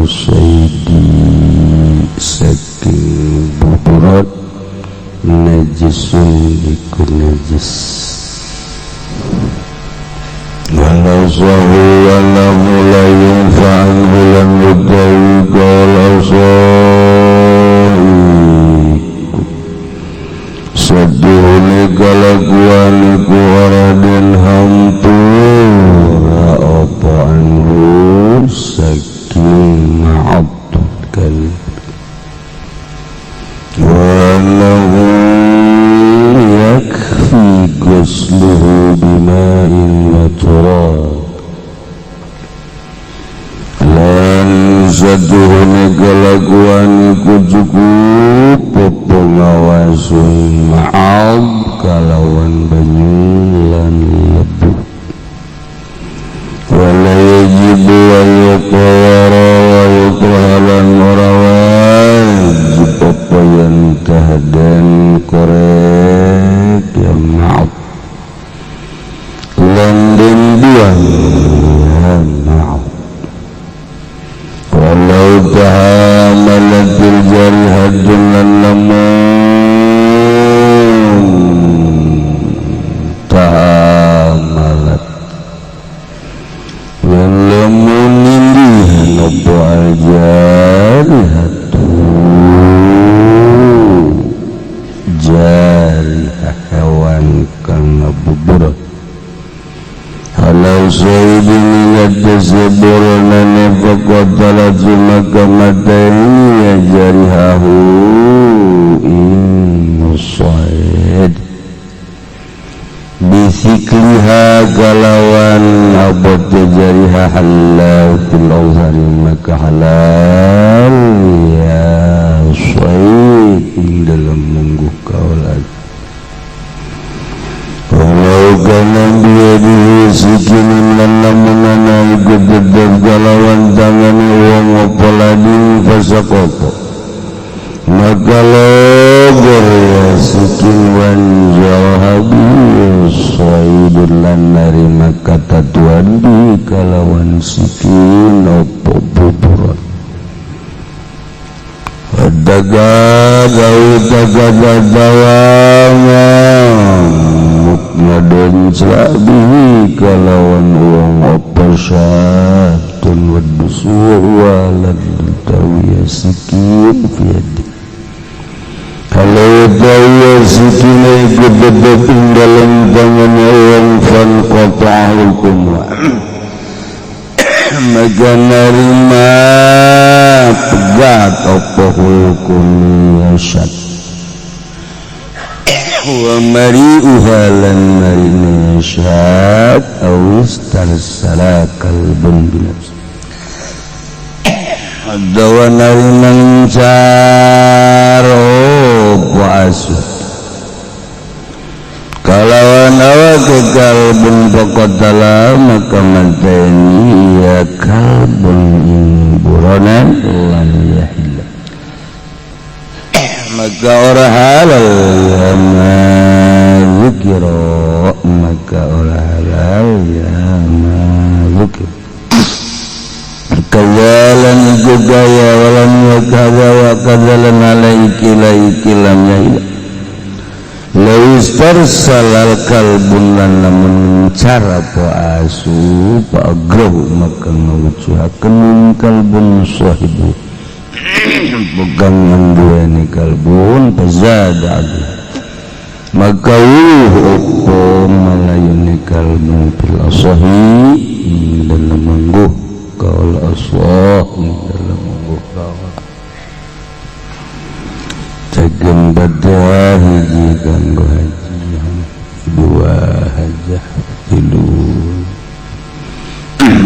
saidi saking buburot najisun iku najis walau sahu walau la yunfa'anhu lan yudawi kalau sahu saduhuni kalakuan iku aradin hampura apa anhu saking ma'abdul walau yakfi ghusluhu bima'in wa turab lan saduhuni kalakuan iku cukup apa ngawasun ma'ab kalawan banyu lan lebu wala yajibu wa yuqawara wa yuqahalan ora wajib apa yang tahdan korek ya ma'ab lan den buang ya ma'ab walau tahamalatil jarihadun lan lamun tahamalat lan lamun nindihan apa al-jarihatu jarihah hewan kang ngabuburot halau sayyidin yatasiburna faqatalat maka matani ya jarihahu in said bisikliha kalawan abad jariha halal fil awzari maka halal ya said ing dalam mungguh kaulat walau kana biyadihi sikinin lan lamunana iku tetep kalawan tangane wong apa lading fasaqata maka logor ya sikin wan jarahabi saidun lan narima katatuan di kalawan sikin apa buburan daga gawe daga dawanga ngadoncla bihi kalawan wong apa syatun wedhus walan tawiya sikin fiadi kalau tawiya sikin iku tetep ing dalem tangane wong fan qata'ul kumra maka narima pegat apa hukum syat wa mari'uha lan marina syat aw istarsala kalbun binafs dawa narima caro wa asu kalawan awake kalbun faqatala maka mateni ya kalbun ing buronan lan yahilla maka ora halal ya ma zikira maka ora halal ya ma zikira kazalan iku gaya walam yakaza wa kazalan alaiki laiki lam yahilla laustarsalal kalbun lan lamun cara po asu pa agroh maka ngawucuhaken kalbun sahibu pegangan duweni kalbun pazada maka wuh opo malayuni kalbun fil asahi dalam mangguh kaul asah dalam mangguh kaul Jagan badah hiji kanggo haji dua hajah tilu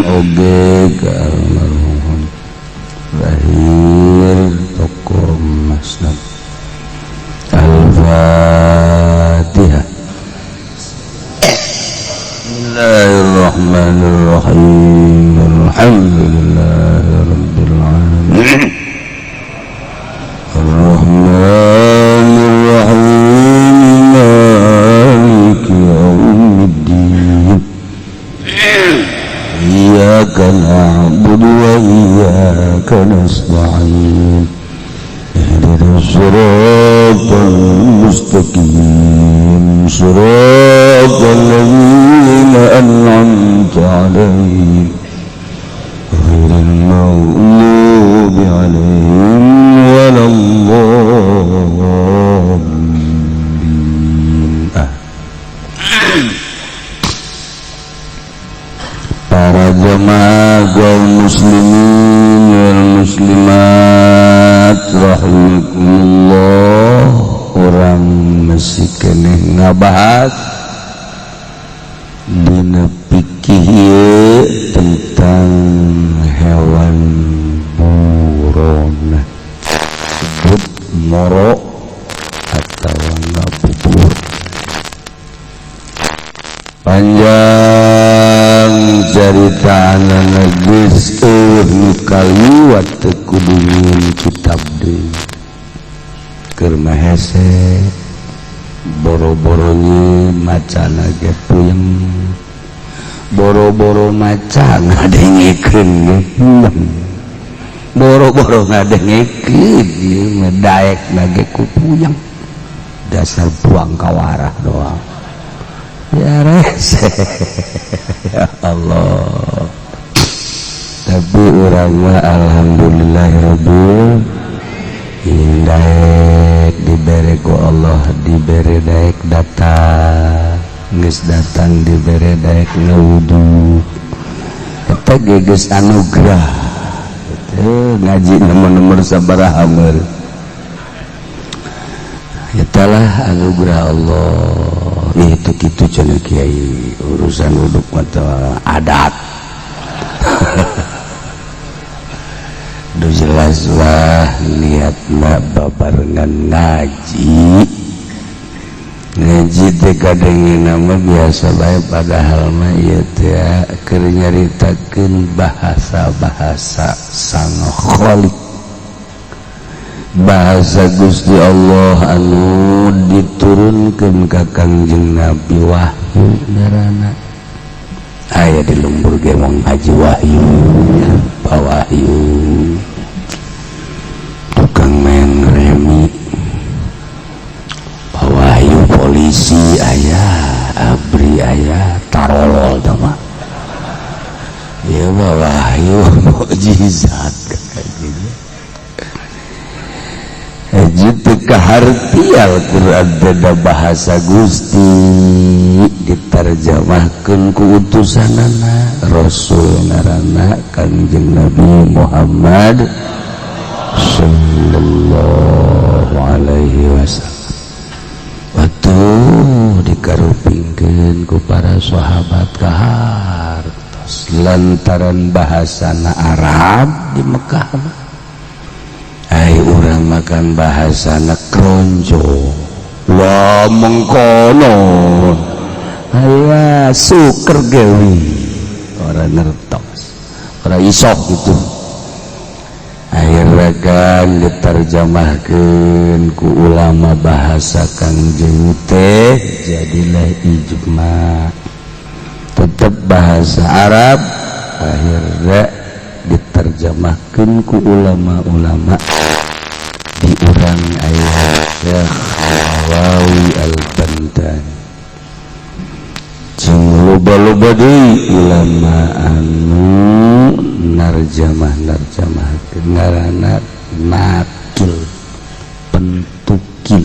oge ka almarhum lahir toko masnad. Al-Fatihah. Bismillahirrahmanirrahim. Alhamdulillahirabbil alamin. Ar-Rahmanir-Rahim. Maliki yaumiddin. Iyyaka na'budu نستعين اهدنا الصراط المستقيم صراط الذين أنعمت عليهم غير المغضوب عليهم ولا الضالين. Para jamaah kaum muslimin wal muslimat rahimakumullah, urang masih keneh ngabahas dina fikih ieu tentang hewan buron, sebut moro atau ngabubur. Panjang carita anak geus eueuh nu kaliwat teu kudu nyieun kitab deui, keur mah hese boro-boro nyieun macana ge puyeng, boro-boro maca ngadengekeun ge puyeng, boro-boro ngadengekeun ieu mah daekna ge ku puyeng, dasar buang kawarah doang ya, rese ya Allah. Tapi urang mah alhamdulillahirabbil daek dibere ku Allah, dibere daek datang, geus datang dibere daek ngawudu, eta ge geus anugerah. Teu ngaji nomor-nomor sabaraha meur, italah anugerah Allah. Itu kitu cenah kiai, urusan uduk mata adat. Duh jelas lah niatna babarengan ngaji, ngaji teh kadengena mah biasa bae, padahal mah ieu teh keur nyaritakeun bahasa-bahasa Sang Khalik, bahasa Gusti Allah anu diturunkeun ka Kangjeng Nabi, wahyu ngaranna. Aya di lembur ge wong Haji Wahyu, Pak Wahyu tukang main remi, Pak Wahyu polisi aya, abri aya, tarolol tah mah ieu mah wahyu mukjizat. Jitu kaharti Al-Qur'an beda bahasa Gusti diterjemahkeun ku utusanana Rasul ngaranna Kangjeng Nabi Muhammad sallallahu alaihi wasallam. Waktu dikarupingkeun ku para sahabat kahartos lantaran bahasana Arab di Mekah mah. Ai urang makan bahasana kronjo wah mengkono aya suker gewi ora ngertos ora isok gitu. Akhirnya kan diterjemahkeun ku ulama bahasa Kangjeng teh jadilah ijma, tetep bahasa Arab akhirnya diterjemahkeun ku ulama-ulama. Di urang aya Syekh Nawawi Al-Bantani jeung loba-loba deui ulama anu narjamah-narjamahkeun ngaranna nakil pentukil.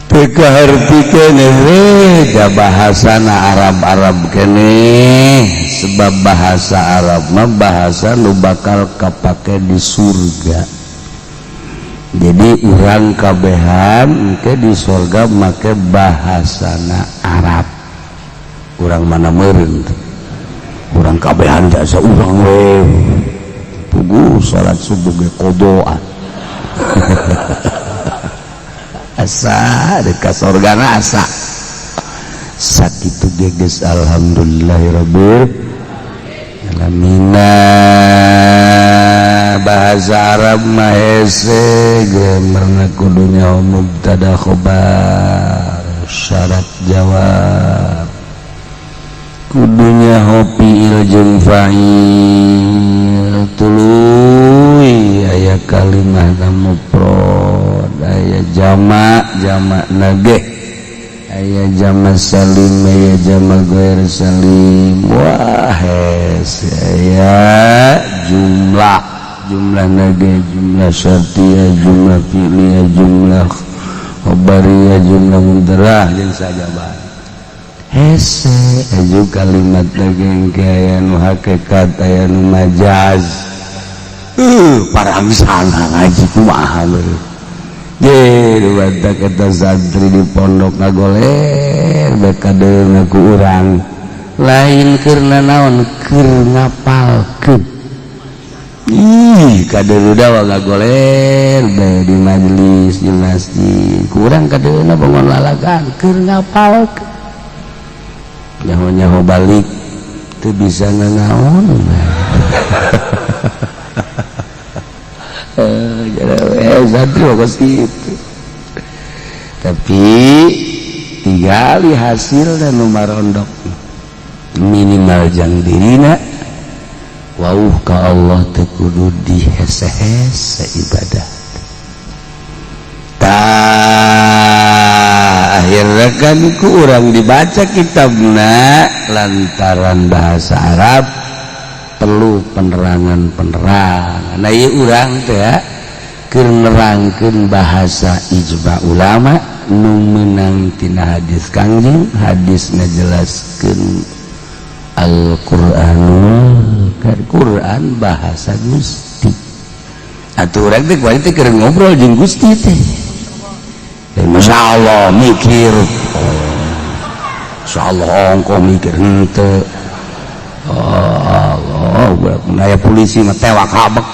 Teu kaharti keneh we da bahasana Arab-Arab keneh, sebab bahasa Arab mah bahasa nu bakal kapake di surga. Jadi urang kabehan engke di surga make bahasana Arab. Urang mana meureun urang kabehan jasa urang we puguh salat subuh ge qodoan asa dekat surga asa sakitu ge geus alhamdulillahirabbil alamin. Bahasa Arab mah hese gemerna kudunya mubtada khobar syarat jawab, kudunya fiil jeung fa'il. Tuluy aya kalimah mufrad, aya jamak, jamak nage aya jama salim, aya jama ghair salim. Wah, hese. Aya jumlah, jumlah nage jumlah syartiyah, jumlah fi'liyah, jumlah khabariyah, jumlah mudarah, jeung sajaba. Hese aju kalimat nage engke aya nu hakikat, aya nu majaz. Parangsana ngaji kumaha beuh. Kata santri di pondok ngagoler kadeuna ku urang, lain keur naon, keur ngapalkeun. Ih, kadeuna ngagoler bae di majelis, di masjid kurang kadeuna bangun lalagan keur ngapalkeun. Nyaho-nyaho balik teu bisa nanaon. Santri itu, tapi tigali hasil dan marondok minimal jang dirina wauh ka Allah teu kudu dihese-hese ibadah. Tah, akhirnya kan ku urang dibaca kitabna, lantaran bahasa Arab perlu penerangan-penerangan. Nah, ieu urang teh keur nerangkeun bahasa ijma ulama nu meunang tina hadis Kangjeng, hadis ngajelaskeun Al-Qur'anul Quran, bahasa Gusti. Atuh urang teh kuari teh keur ngobrol jeung Gusti teh. Dan Masya Allah mikir, oh, Masya Allah ongko mikir henteu. Oh, Allah, aya polisi mah tewak habek.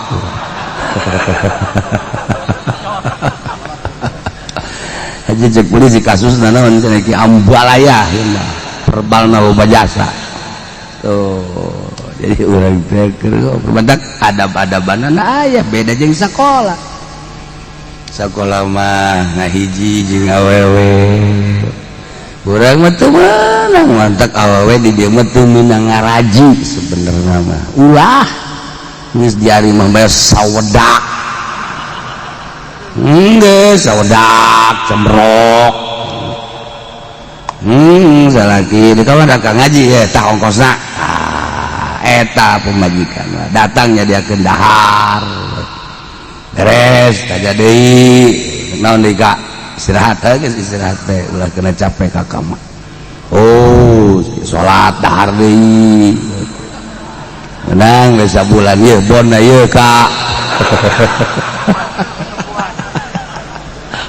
Aja cek polisi kasus naon cenah ki ambalaya ieu mah verbalna loba jasa. Tuh, jadi urang teh keur badak adab-adabanana aya beda jeung sakola. Sakola mah ngahiji jeung awewe. Urang mah teu meunang mantak awewe di dieu mah teu meunang ngaraji sebenarnya mah. Ulah geus diari mah bae sawedak. Geus sawedak cemrok. Salaki di kawan ka ngaji ya tah ongkosna. Ah, eta pemajikan mah datangnya dia ke dahar. Beres kaja deui naon deui ka istirahat geus istirahat teh ulah kena capek ka mah. Oh, salat dahar deui. Menang geus sabulan ieu bon ieu ka.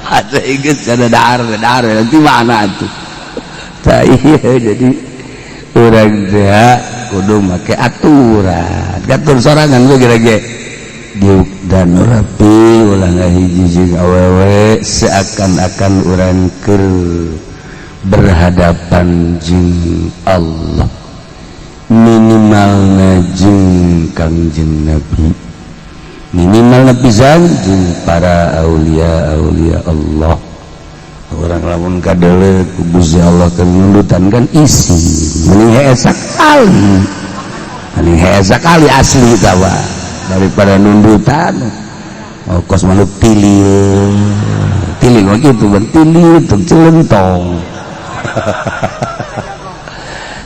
Ada geus ada dahar dahar nanti mana atuh. Tah iya, jadi urang teh kudu make aturan. Gatur sorangan ge kira-kira diuk dan rapi ulah ngahiji jeung awewe seakan-akan urang keur berhadapan jeung Allah, minimalna jeung Kangjeng Nabi, minimal pisan jeung para aulia aulia Allah. Orang lamun kadele ku Gusti Allah keur nundutan kan isi mending hese sakali, mending hese sakali asli tawa daripada nundutan. Oh, kos manuk tilil tilil mah kitu ban tilil tong celentong.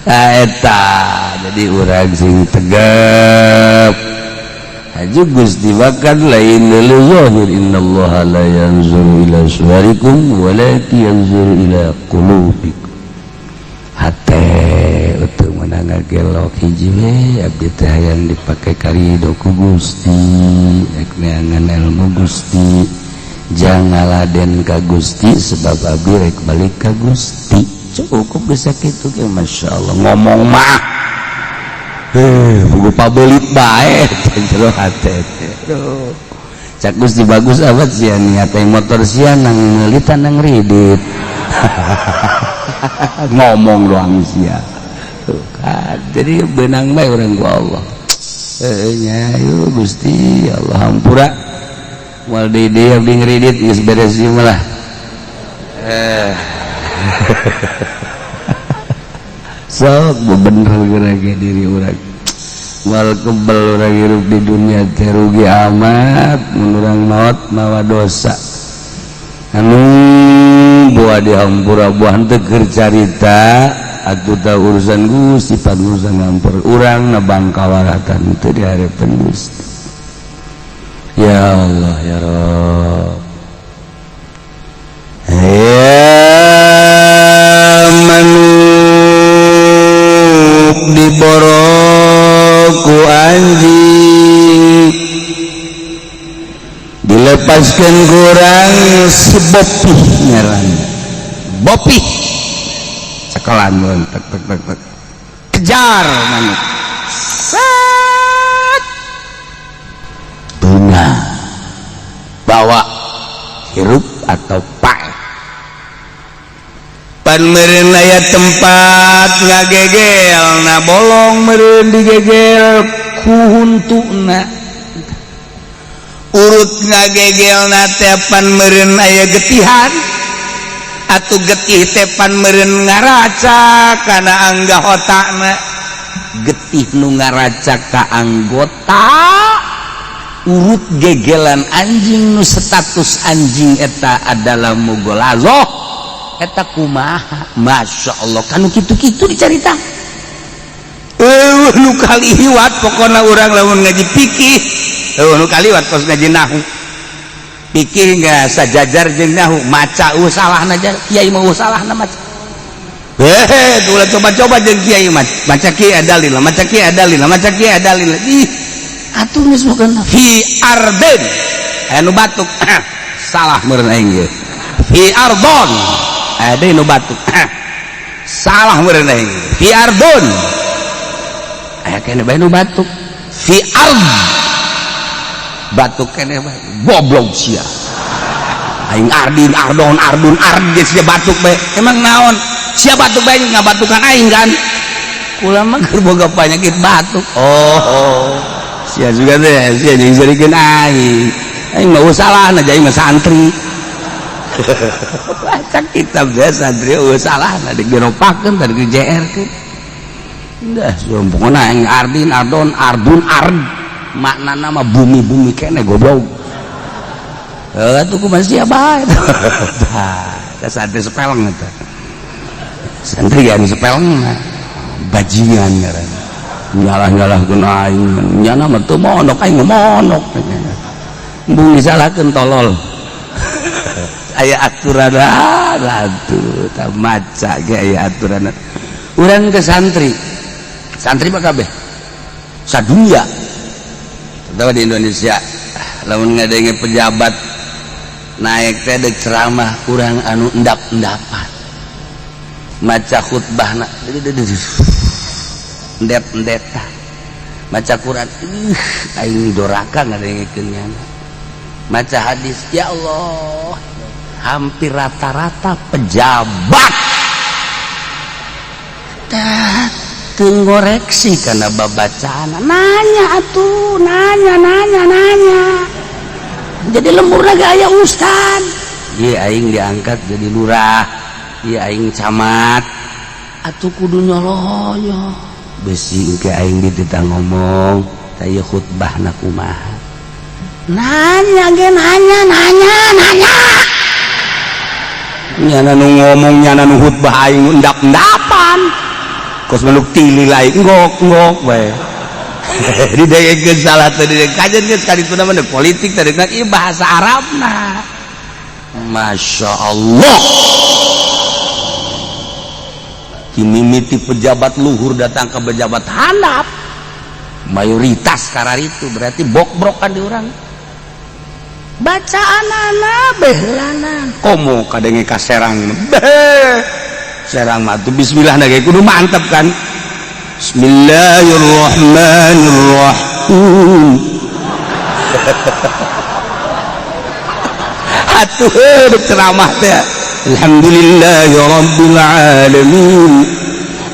Nah, eta jadi urang sing tegep. Haji Gusti bahkan lain lil zahir, innallaha la yanzuru ila suwarikum walakin yanzuru ila qulubikum. Hate utuh menang gelok hiji we abdi teh hayang dipake karido ku Gusti, rek neangan ilmu Gusti, jangan ngaladen ka Gusti sebab abdi rek balik ka Gusti. Cukup bisa kitu ge Masya Allah ngomong mah buku pabelit bae jero hate teh. Aduh, cak Gusti bagus amat sia niat motor sia nang ngeulitan nang ridit. Ngomong doang sia. Tuh kan jadi benang bae urang ku Allah. Nya yuk Gusti Allah hampura moal deui deui abdi ngridit geus beres ieu mah lah. Sok bener geura diri urang. Moal kebel urang hirup di dunia teh, rugi amat mun urang maot mawa dosa anu buah dihampura, buah henteu keur carita atuh. Tah, urusan Gusti, pan urusan ngampur urang nebang kawaratan teu di hareupeun Gusti. Ya Allah, ya Rabb, ya manuk diborok ku anjing, dilepaskan kurang si Bopih, ngaran Bopih, cekelan tek tek tek tek, kejar manuk, set, bunga bawa hirup atau paeh. Pan meureun aya tempat ngagegel na bolong, meureun digegel ku huntuna, urut ngagegel na teh pan meureun aya getihan atuh, getih teh pan meureun ngaraca kana anggotana, getih nu ngaraca ka anggota urut gegelan anjing nu status anjing eta adalah mugolazoh eta kumaha. Masya Allah, kanu kitu-kitu dicarita nu kaliwat. Pokoknya urang lamun ngaji fikih nu kaliwat, kos ngaji nahu, fikih nggak sajajar jeung nahu, maca salah aja, kiai mau salah maca. Hehe, ulah coba-coba jeung kiai maca kieu dalil, maca kieu dalil, maca kieu dalil. Ih, atuh geus bukan fi ardin, aya nu batuk, salah meureun aing ieu. Fi ardon, aya deui nu batuk, salah meureun aing. Fi ardun, aya keneh bae nu batuk, fi ard, batuk keneh bae, goblok sia aing. Ardin, ardon, ardun, ard, sia batuk bae. Emang naon sia batuk bae, ngabatukan aing kan? Kula mah keur boga penyakit batuk. Oh, sia juga teh, sia jeung serikeun aing. Aing mah salah na, aing mah santri baca kitab deh, santri salah na digeropakeun tadi di JR keun. Dah, pokoknya aing ardin, ardon, ardun, ard, makna nama bumi-bumi kene, goblok. Eh, tuh kumaha sia bae. Tah, santri sepeleng eta. Santri yang sepeleng bajingan ngaranna. Nyalah-nyalahkeun aing. Nyana mah teu mondok, aing mah mondok. Embung disalahkeun, tolol. Aya aturan atuh, tah maca ge aya aturan. Urang ke santri. Santri mah kabeh. Sadunya. Terutama di Indonesia, lamun ngadenge pejabat naik teh dek ceramah, kurang anu endap-endapan maca khutbahna, endep-endetan maca Quran, aing doraka ngadengekeun nyana maca hadis. Ya Allah, hampir rata-rata pejabat tah teu ngoreksi kana babacaan. Nanya atuh, nanya, nanya, nanya. Jadi lembur lagi aya ustad. Iya, aing diangkat jadi lurah, iya, aing camat atuh kudu nyolonyo besi ke aing dititah ngomong taya khutbah na kumaha. Nanya ge, nanya, nanya, nanya. Nyana nu ngomong, nyana nu khutbah, aing endap-endapan kos meluk tili lain, ngok ngok bae. Didengekeun salah teh, kajian geus kali itu namanya politik tadi, ieu bahasa Arabna. Masya Allah, dimimiti pejabat luhur datang ke pejabat handap, mayoritas karar itu berarti bokbrokan di orang bacaan anak behelanan komo kadenge ka Serang. Beh, Serang mah tuh bismillah na kudu mantep kan. Bismillahirrahmanirrahim. Atuh ceramah teh alhamdulillahi rabbil alamin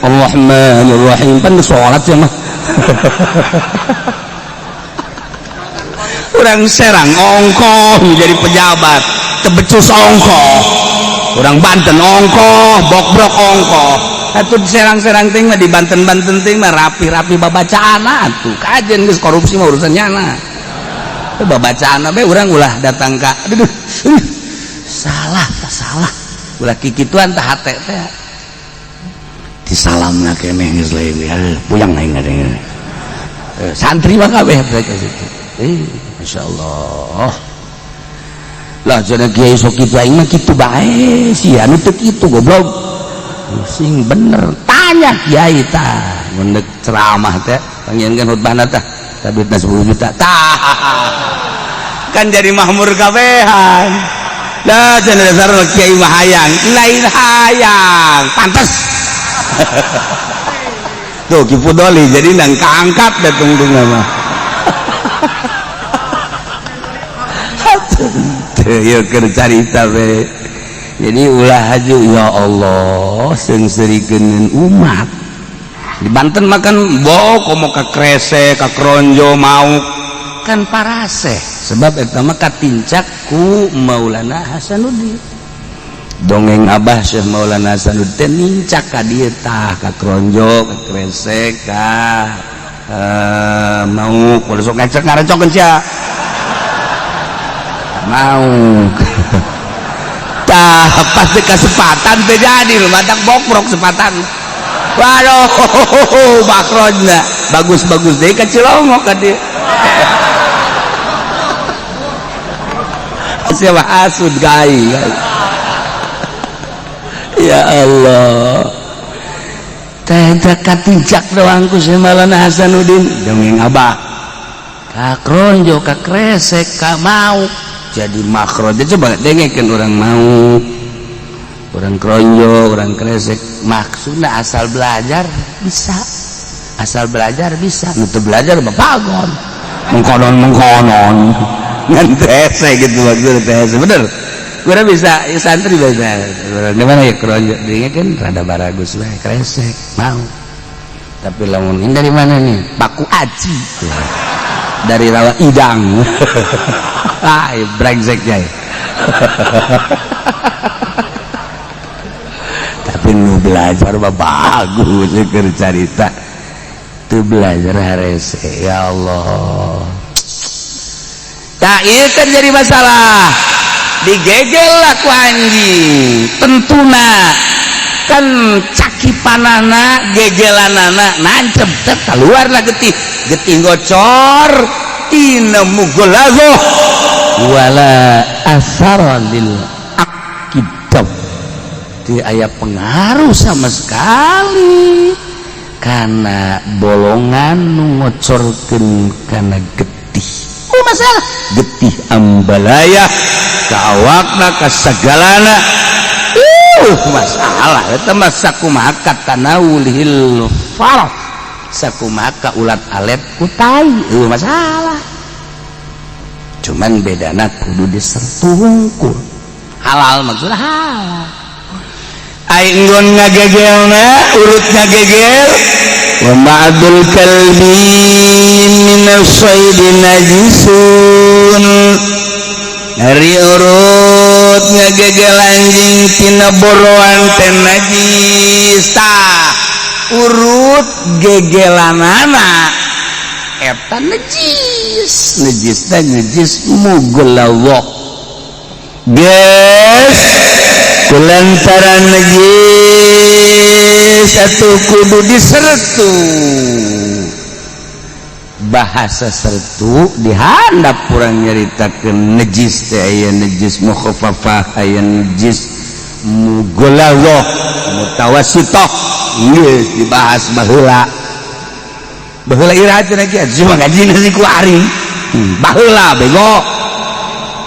arrahmanirrahim, pan sholat ya mah. Orang Serang ongkoh jadi pejabat tebecus ongkoh, orang Banten ongkoh, bokbrok ongkoh. Atuh serang-serang ting mah, di Banten-Banten ting mah rapi-rapi babacaan atuh. Kajen geus korupsi mah urusan nyana. Babacaan bae urang, ulah datang ka aduh, salah tak salah, ulah kikituan tah hate teh. Disalamna keneh geus lain, puyang aing ngadenge. Santri mah kabeh ka situ. Masyaallah lah, cenah kiai sok kitu, aing mah kitu bae, sia nu teu kitu, goblok. Sing bener tanya kiai tah, mun ceramah teh pangieunkeun khutbahna tah, tah duitna 10 juta tah, kan jadi makmur kabehan. Lah, cenah dasar kiai mah hayang, lain hayang, pantes. Tuh Ki Fudoli jadi nang kaangkat dah tungtung mah. Teu keur carita we. Jadi ulah haju, ya Allah, seungseurikeun umat. Di Banten makan bo komo ka Kresek, ka Kronjo, mau kan paraseh, sebab eta mah katincak ku Maulana Hasanuddin. Dongeng Abah Syekh Maulana Hasanuddin teh nincak ka dieu tah, ka Kronjo, ka Kresek, ka mau kudu sok ngecek ngarecokeun sia mau. Tah, pas di kesempatan teh jadi lu badak bokrok sepatan. Waduh, bakrojna bagus-bagus deh, kecilongok ka dieu. Siapa asud gai. Ya Allah, teh katincak doang ku Syekh Maulana Hasanuddin. Dongeng Abah ka Kronjo, ka Kresek, ka mau jadi makro. Coba dengekeun, orang mau, orang Kronjo, orang Kresek, maksudnya asal belajar bisa, asal belajar bisa. Nu teu belajar mah pagon mengkonon mengkonon ngan tese gitu, maksudnya tese bener. Kurang bisa ya, santri bisa di mana ya, Kronjo kan rada baragus bae, Kresek mau. Tapi lamun ini dari mana nih, Paku Aji, dari Rawa Idang, ah brengsek ya. Tapi nu belajar mah bagus keur carita, teu belajar harese, ya Allah. Tak, ieu kan jadi masalah, digegel lah ku anjing tentuna kan cakipanana, gegelanana nancep teh, keluarlah getih, getih gocor tina mugolagoh wala athara lil akidab, teu aya pengaruh sama sekali karena bolongan nu ngocorkeun kana getih. Oh, masalah getih ambalaya ka awakna, ka sagalana. Masalah eta mah sakumaha tanawulihil farah, sakumaha ka ulat alet ku tai, masalah. Cuman bedana kudu disertu hungkul halal, maksudnya halal. Ai enggon ngagegelna, urut ngagegel, wa ma'dul kalbi minas saidi najisun. Ari urut ngagegel anjing tina boroan teh najis. Tah, urut gegelanana eta najis, najis teh najis mughlawah geus kulantaran najis atuh kudu disertu. Bahasa sertu dihandap kurang nyaritakeun najis teh aya najis mukhaffafah, aya najis mughlawah, mutawassithah, geus dibahas baheula. Baheula iraha cenah kieu cuma ngaji nasi ku ari baheula bego.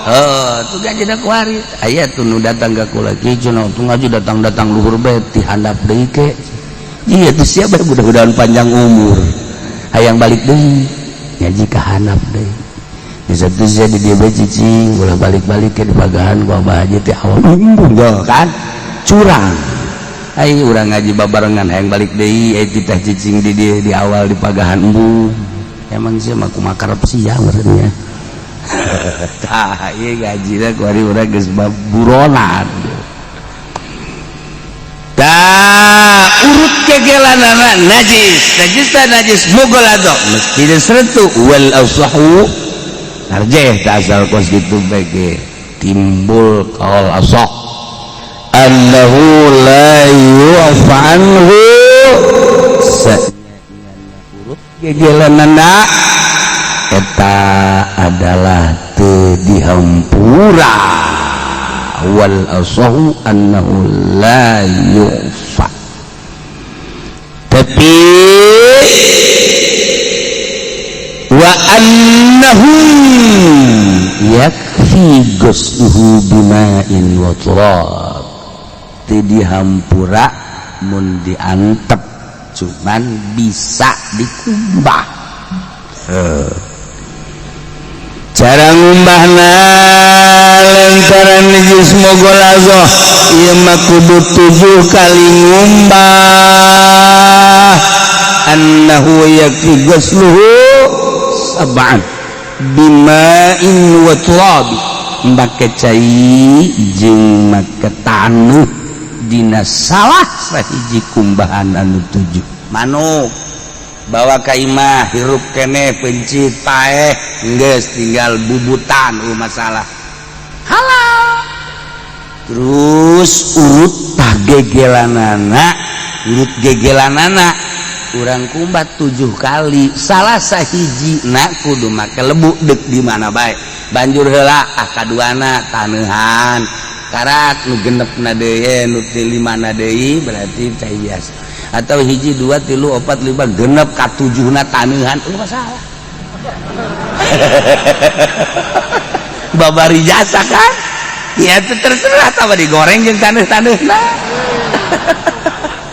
Heuh, tuh gajina ku ari aya tuh nu datang ka kula kieu cenah, tuh ngaji datang-datang luhur bae dihandap deui ke. Iya tuh, siapa mudah-mudahan panjang umur, hayang balik deui ngaji ka handap deui. Di satu saya di dia bae cicing, ulah balik-balik ke di pagahan ku Abah Haji teh awal embung kan curang. Ai urang ngaji babarengan hayang balik deui, ai titah cicing di dia di awal di pagahan embung. Emang sih mah kumaha karep sia meureun nya. Tah, ieu ngajina ku ari urang geus buronan. Tah, urut Gegelanana najis, najis ta najis mughaladzah mesti disertu. Wal asahu tarjih, tak asal kos gitu bege timbul qaul asah annahu la yu'fa anhu, urut gegelanana eta adalah teu dihampura. Wal asahu annahu la yu'fa, tapi wa annahu yakfi ghusluhu bima'in wa turab, teu dihampura mun diantep, cuman bisa dikumbah. Cara ngumbahna lantaran najis mughaladzah ieu mah kudu 7 kali ngumbah. Annahu yakfi ghusluhu sab'an bima'in wa turab, make cai jeung make taneuh dina salah sahiji kumbahan anu 7. Manuk bawa ka imah, hirup keneh, pencit, paeh, geus tinggal bubutan, masalah halal. Terus urut tah gegelanana, urut gegelanana urang kumbat 7 kali, salah sahiji na kudu make lebu, dek di mana bae. Banjur heula ah kaduana taneuhan, karak nu genep na deui, nu lima na deui berarti cai biasa, atau 1, 2, 3, 4, 5, 6, katujuhna taneuhan, masalah babari jasa kan ya, itu terserah, tambah digoreng jeung taneuh-taneuhna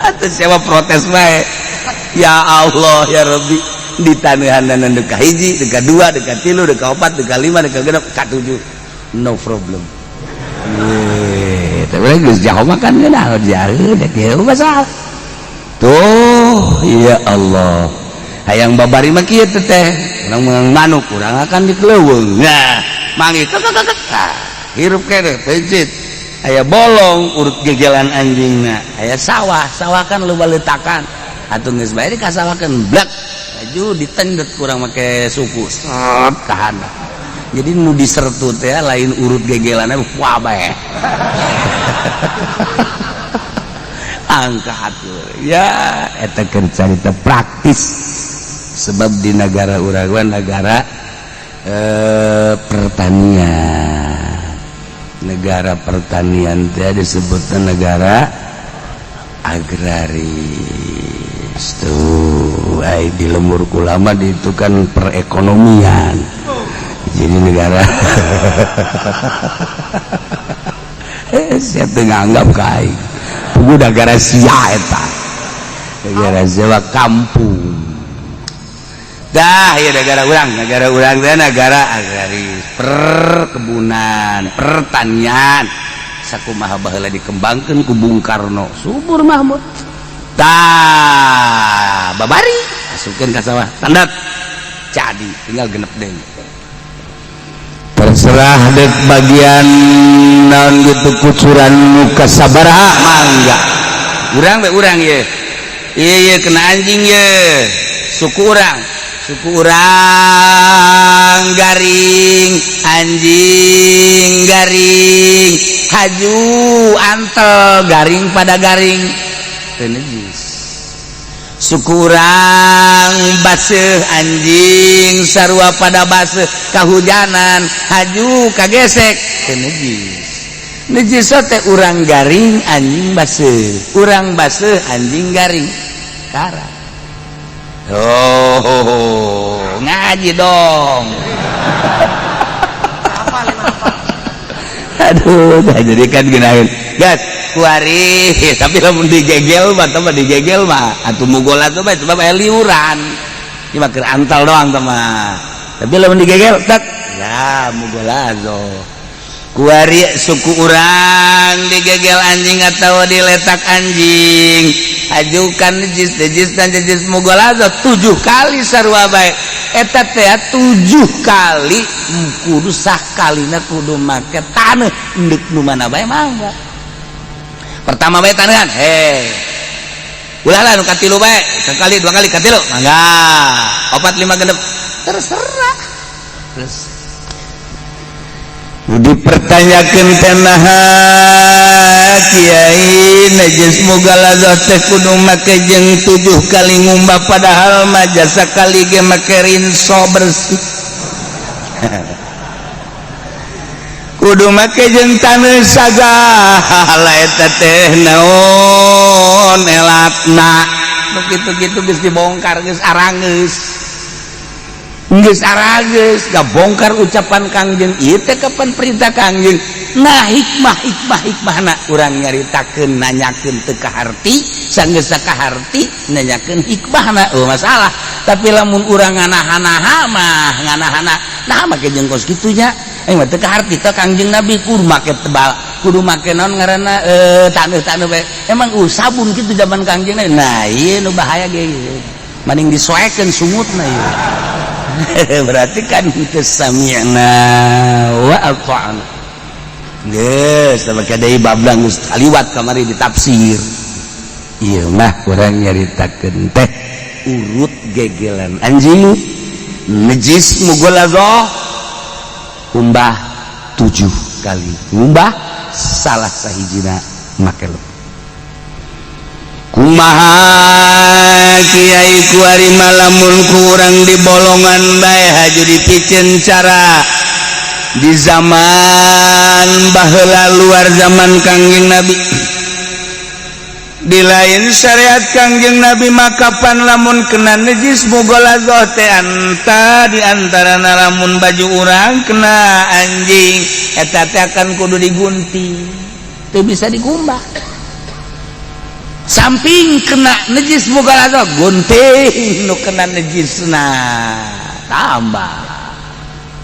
atau siapa protes bae. Ya Allah ya Rabbi, di taneuhan deka 1, deka 2, deka 3, deka 4, deka 5, deka 6, ka 7, no problem. Tapi geus jauh makan geunah jauh dek masalah tuh. Ya Allah, hayang babari mah kieu teh, urang mengang manuk, urang akan dikeleuweung, nah mangi hirup kene, pencit, aya bolong urut gegelan anjingna, aya sawah, sawah kan loba letakan atuh, geus bae dikasawakeun, blek aju ditendet kurang make suku, set ka handap. Jadi nu disertu teh lain urut gegelanna, wah bae angkat ya. Eta keur carita praktis, sebab di negara urang negara pertanian, negara pertanian teh disebutnya negara agraris tuh. Ai di lembur kulama itu kan perekonomian, jadi negara siapa nganggap kai pugu negara sia, eta negara Jawa kampung dah ya. Negara urang, negara urang teh negara agraris, perkebunan, pertanian. Sakumaha baheula dikembangkeun ku Bung Karno, subur Mahmud. Tah babari masukkeun ka sawah, tandat, jadi tinggal genep deui. Terserah dek bagian naon gitu, kucuran muka sabaraha mangga. Urang be urang ye, ieu ye kena anjing ye, suku urang, suku urang garing, anjing garing, haju antel garing, pada garing teu najis. Suku urang baseuh, anjing sarua pada baseuh, kahujanan haju kagesek, teu najis. Najis teh urang garing, anjing baseuh, urang baseuh, anjing garing, kara. Oh, ngaji dong. Aduh, jadi kan geunaheun gas kuari, tapi lamun digegel mah, teh digegel mah atuh mugola tuh mah, sebab aya liuran. Ieu mah keur antal doang teh mah. Tapi lamun digegel tak ya mugolazo. Kuari suku urang digegel anjing atau diletak anjing, ajukan najis, najis dan najis mugolazo 7 kali sarua bae. Eta teh 7 kali kudu sakalina kudu make taneuh, endek nu mana bae mangga. Pertama bae taneuhan, heh. Ulah lah, nu katilu bae. Sekali, dua kali, katilu mangga, opat, lima, genep, terserah. Terus dipertanyakan, "Kumaha, Kiai, najis mughaladzah teh kudu make jeung tujuh kali ngumbah, padahal mah jasa kali ge make rinso bersih, kudu make jeung taneuh sagala?" Eta teh naon elatna? Begitu-gitu geus dibongkar, geus arangeus, geus arangeus, bongkar ucapan Kangjeng ieu teh. Kapan perintah Kangjeng? Nah, hikmah, hikmah, hikmahna urang nyaritakeun, nanyakeun teu kaharti, sanggeus kaharti nanyakeun hikmahna, oh, masalah. Tapi lamun urang nganaha-naha mah, nganahana nah make jeung kos kitu nya, eh, mah teu kaharti teh. Kangjeng Nabi kudu make tebal, kudu make naon ngaranna, taneuh-taneuh bae. Emang sabun kitu zaman Kangjeng Nabi? Nah, ieu nu bahaya ge, mending disoekeun sungutna ieu. Berarti kan teu sami'na wa ata'na. Geus make deui bablang, geus kaliwat kamari ditafsir. Ieu mah urang nyaritakeun teh urut gegelan anjing, najis mughaladzah, umbah tujuh kali ngumbah, salah sahijina make. Kumaha, Kiai, kuari lamun kurang di bolongan bae haju dipiceun cara di zaman baheula, luar zaman Kangjeng Nabi, di lain syariat Kangjeng Nabi? Makapan lamun kena najis mughaladzah teh anta di antara lamun baju urang kena anjing, eta teh akan kudu digunting, teu bisa dikumbah. Samping kena najis mughaladzah, gunting nu kena najisna tambah.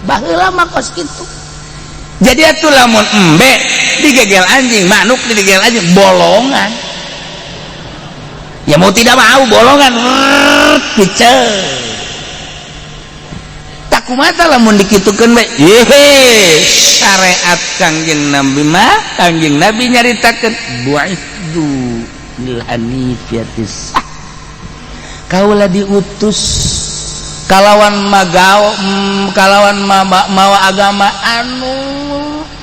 Baheula mah kos kitu. Jadi atuh lamun embe digegel anjing, manuk digegel anjing, bolongan ya, mau tidak mau bolongan piceun. Tak kumata lamun dikitukeun bae? Yehe, syariat Kangjeng Nabi mah, Kangjeng Nabi nyaritakeun bu'itsu bil hanifiyatis, kaula diutus kalawan magao kalawan mawa agama anu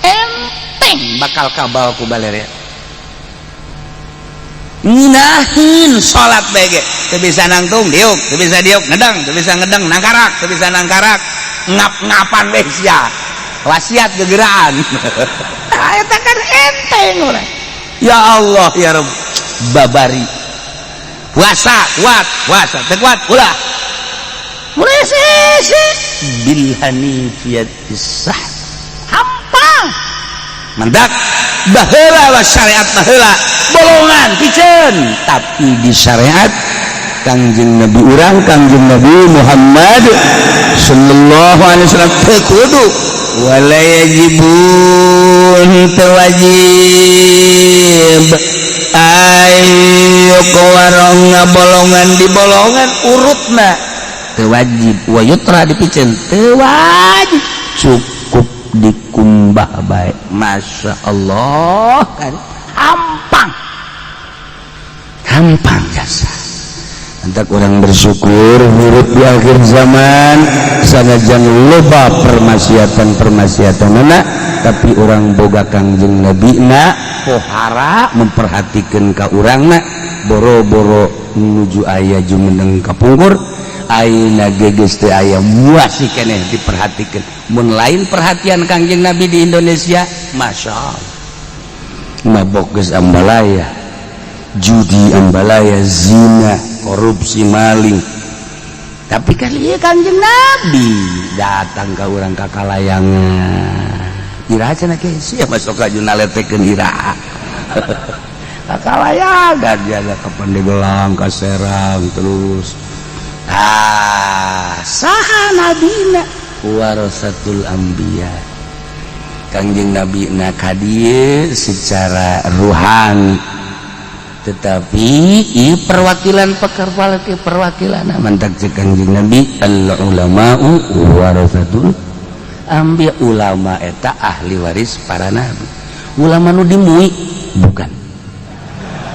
enteng, bakal kabal ku balerea. Nginahin salat bae ge teu bisa nangtung diuk, teu bisa diuk ngedeng, teu bisa ngedeng nangkarak, teu bisa nangkarak ngap-ngapan bae sia, wasiat gegeraan. Eta kan enteng urang. Ya Allah, ya Rabb, babari puasa kuat, puasa teu kuat ulah mulai sih bil hanifiyatis sah, hampang mandak. Baheula wa syariat baheula bolongan piceun, tapi di syariat Kangjeng Nabi urang, Kangjeng Nabi Muhammad sallallahu alaihi wasallam, teu kudu, wala yajibun, teu wajib ayo kawarong ngabolongan di bolongan urutna, teu wajib. Wa yutra, dipiceun teu wajib, cukup dikumbah bae. Masya Allah, kan hampang, hampang jasa. Entak orang bersyukur hidup di akhir zaman, sanajan loba permaksiatan permaksiatan anak, tapi orang boga Kangjeng Nabi na pohara memperhatikan ka urangna. Boro-boro menuju aya jumeneng kapungkur, ayeuna geus teu aya, masih keneh diperhatikan. Mun lain perhatian Kangjeng Nabi di Indonesia, Masya Allah, mabok geus ambalaya, judi ambalaya, zina, korupsi, maling. Tapi kan iya, Kangjeng Nabi datang ke urang ka kalayangan. Iraha cenah ke sia masuk ka naletekeun iraha ka kalayangan jaga ke Pandeglang, ka Serang terus. Ah, saha nabina? Warasatul anbiya. Kangjeng Nabi na ka dieu secara ruhani, tetapi ieu perwakilan pekar perwakilan. Mantak cek Kangjeng Nabi, al ulama'u warasatul anbiya, ulama eta ahli waris para nabi. Ulama nu di MUI bukan,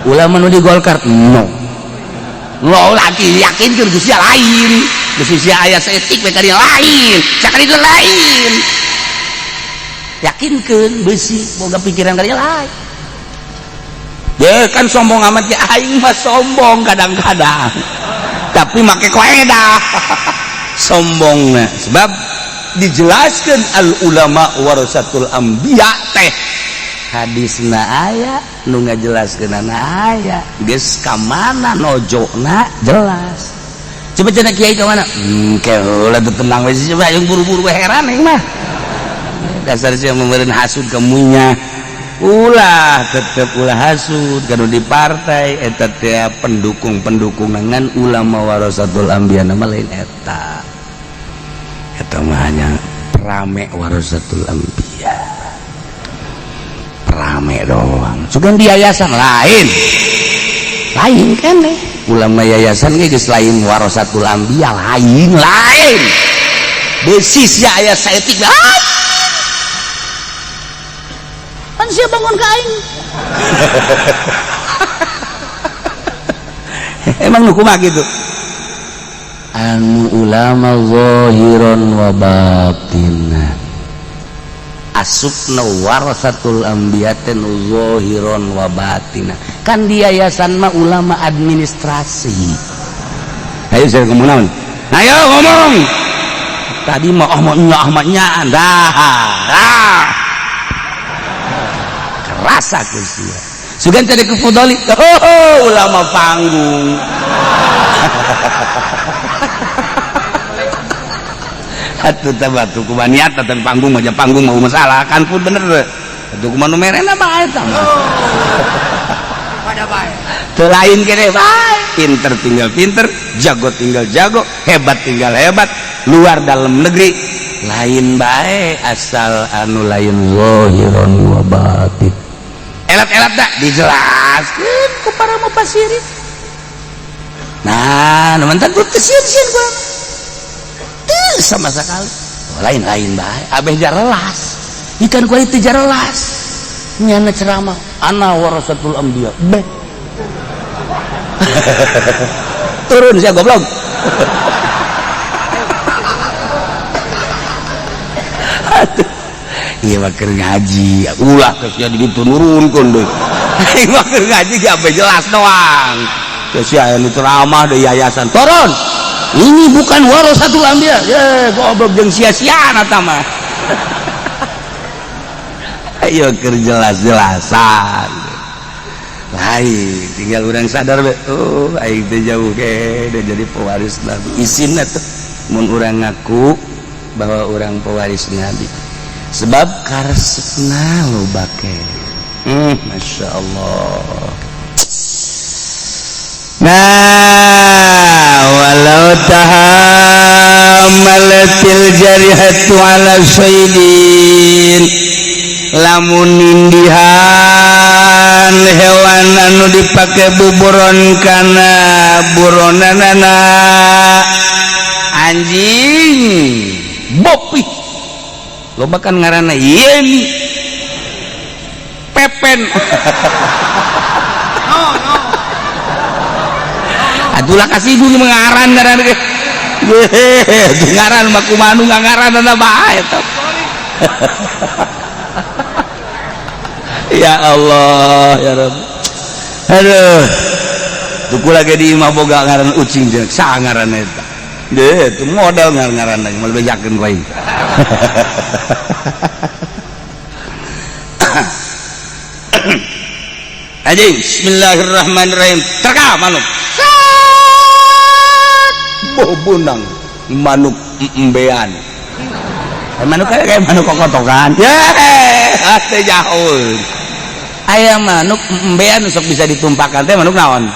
ulama nu di Golkar no. Lo lagi yakin keur geus lain. Geus sia aya saeutik we ka dieu lain. Sakali itu lain. Yakinkeun beusi boga pikiran ka dieu lain. Deh kan sombong amat ya aing mah sombong kadang-kadang. Tapi make koedah. Sombongna sebab dijelaskan al ulama warasatul anbiya teh hadisna aya nu ngajelaskeunana aya geus ka mana nojona jelas. Coba cenah kiai ka mana? Keula teu tenang we coba aing buru-buru we heran aing mah. Dasar sia meureun hasud ka munya. Ulah tetep ulah hasud kanu di partai eta teh pendukung-pendukung ngan ulama warasatul anbiya nama lain eta. Eta mah hanya rame warasatul anbiya. Rame doang. Sugan di yayasan lain. Lain keneh. Ulama yayasan ge geus lain warasatul anbiya lain, lain. Beusi sia aya saeutik lain. Kan sia bangun ka aing. Emang nu kumaha kitu? Anu ulama zahiran wa batinan. Asupna warasatul anbiya teh nu zahiran wa batinan. Kan di yayasan mah ulama administrasi. Ayo saya ngomong naon? Ayo ngomong. Tadi mah ahmadnya ahmadnya dah. Ah. Kerasa ku sia. Sugan tadi ke Fudoli. Oh, ulama panggung. Atuh teh batu kumaha niat teh panggung aja panggung mau masalah kan pun bener. Atuh kumaha nu merena bae eta mah. Pada bae. Teu lain kene bae. Pinter tinggal pinter, jago tinggal jago, hebat tinggal hebat, luar dalam negeri lain bae asal anu lain zahiran wa batin. Elat-elat dah dijelaskeun ku para mufasirin. Nah, nu mantan teu sieun-sieun ku. Teu sama sekali. Oh, lain-lain bae, abeh jarelas. Ikan ku teu jarelas. Nyana ceramah, ana warasatul anbiya. Beh. Turun sia goblok. Aduh. Ieu mah keur ngaji, ulah geus sia di ditu nurunkeun deui. Ieu mah keur ngaji ge abeh jelas doang. Geus sia anu ceramah deui yayasan. Turun. Ini bukan warasatul anbiya. Ye, goblok jeung sia-siaan eta mah. Ayo keur jelas-jelasan. Lain, tinggal urang sadar be. Oh, aing teh jauh ke jadi pewaris Nabi. Isinna tuh mun urang ngaku bahwa urang pewaris Nabi. Sebab karesepna loba keneh. Masya Allah. Nah, walau tahammalatil jarihatu ala saydin, lamun nindihan hewan anu dipake buburon kana buronanana anjing bopi loba kan ngaranna Yeni Pepen. No, no. Adulah kasih gue mengaran ngaran ge. Ngaran mah kumaha nu ngaranna bae eta. Ya Allah ya Rabb. Aduh. Tuku lagi di imah boga ngaran ucing jeung saha ngaran eta. Deh, itu modal ngaran-ngaran lagi moal bejakeun ku aing. Anjing, bismillahirrahmanirrahim. Terka manuk. Bobonang manuk embean. Manuk kayak manuk kokotokan. Ye, teh jauh. Aya manuk embean sok bisa ditumpakan teh manuk naon?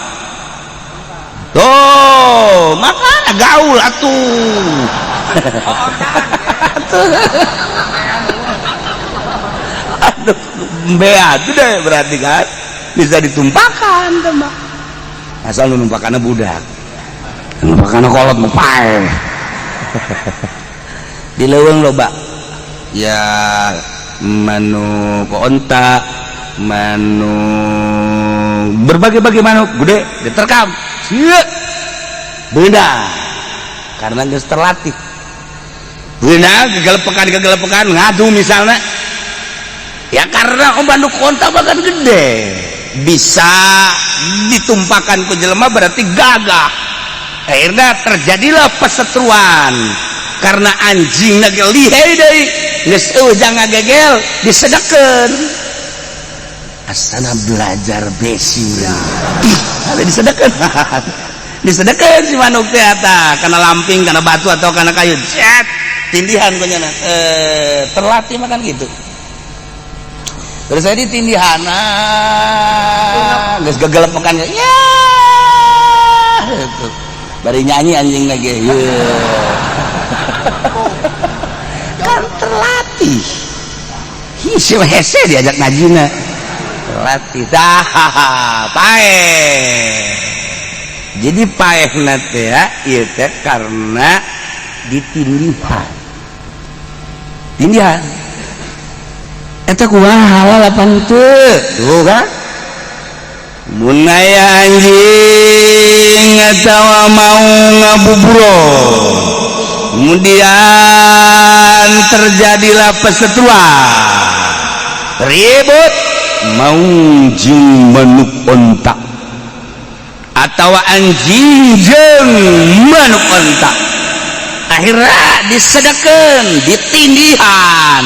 Tuh, makana gaul atuh. Aduh, embean itu deh berarti kan bisa ditumpakan teh mah. Asal nu numpakanna budak. Numpakanna kolot mah paeh. Di leuweung loba. Ya manuk onta, manuk berbagai-bagai manuk gede diterkam. Sia. Beunang karena geus terlatih. Beunang gegelepekan gegelepekan ngadu misalnya ya, karena manuk onta bahkan gede bisa ditumpakan ku jelema, berarti gagah. Akhirnya terjadilah perseteruan karena anjing lagi lihai deui, geus eueuh jangan gegel, disedekeun. Asana belajar besi ada, disedekeun, disedekeun si manuk teh eta kana lamping, kana batu atau kana kayu, cet, tindihan kunyana. Eh, terlatih makan gitu. Terus saya ditindihan, ah, geus gegelepekan ya itu. Bari nyanyi anjing lagi ya. Kan terlatih. Hi, si hese diajak ngajina, terlatih. Tah, paeh. Jadi paeh teh ya ieu teh karena ditindihan. Tindihan eta kumaha, halal apa henteu? Tuh kan mun aya anjing atawa maung ngabuburo, kemudian terjadilah perseteruan, ribut maung jeung manuk onta atau anjing jeung manuk onta, akhirnya disedekeun, ditindihan,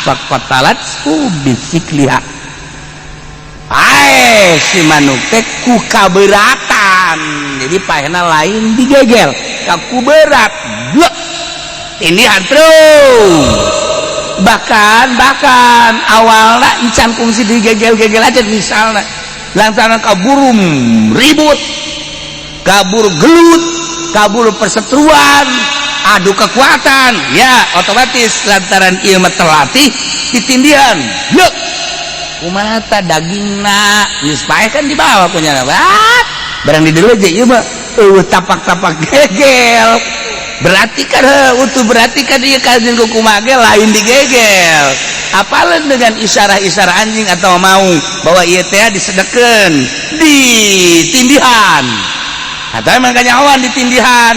faqatalathu bisikliha. Ae si manuk teh ku kaberatan. Jadi paehna lain digegel, kaku berat. Blek. Tindihan terus. Bahkan bahkan awalnya encan kungsi digegel-gegel aja misalnya. Lantaran kaburu ribut, kabur gelut, kabur perseteruan, adu kekuatan, ya otomatis lantaran ilmu terlatih ditindihan. Blek. Kumaha ta dagingna geus paeh kan dibawa punya barang di dieu aja ieu mah eueuh tapak-tapak gegel, berarti kan utuh, berarti kan ieu kajeng kumaha ge lain digegel. Apalan dengan isyarat-isyarat anjing atau maung bahwa ieu teh disedekeun, ditindihan atau emang kanyahoan ditindihan,